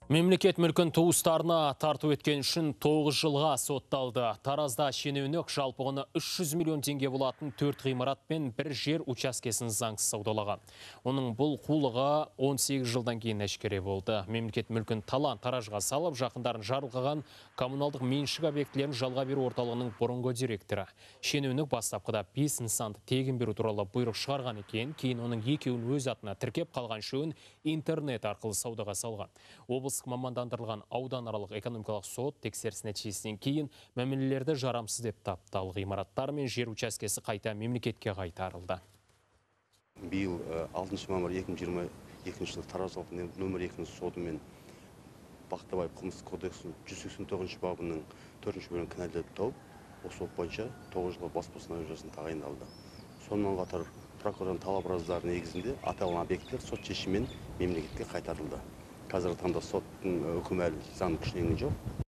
Мемлекет мүлкін туыстарына тарту еткен үшін 9 жылға сотталды. Таразда шенеунік жалпы құны 300 миллион теңге болатын 4 ғимарат пен бір жер учаскесін заңсыз саудалаған. Оның бұл қулығы 18 жылдан кейін әшкере болды. Мемлекет мүлкін талан-таражға салып, жақындарын жарылқаған коммуналдық меншік объектілерін жалға беру орталығының бұрынғы директоры. Шенеунік бастапқыда 5 нысанды тегін беру туралы бұйрық шығарған екен, кейін оның екеуін өз атына тіркеп, қалған үшеуін интернет арқылы саудаға салған. Облыстық мамандандырылған ауданаралық экономикалық сот тексеріс нәтижесінен кейін мәмілелерді жарамсыз деп тапты. Ал ғимараттар мен жер учаскесі қайта мемлекетке қайтарылды. Биыл 6 мамыр 2022 жылы Тараз қаласының нөмір 2 сотымен Бақтыбаев қылмыстық кодексінің 189 бабының 4 бөлігін кінәлі деп тауып, осы сот бойынша 9 жылға бас бостандығы жазасын тағайындалды. Сонымен қатар прокурордың талап арыздары негізінде аталған объектілер сот шешімімен мемлекетке қайтарылды. Қазіргі таңда соттың үкімі әлі заңды күшіне енген жоқ.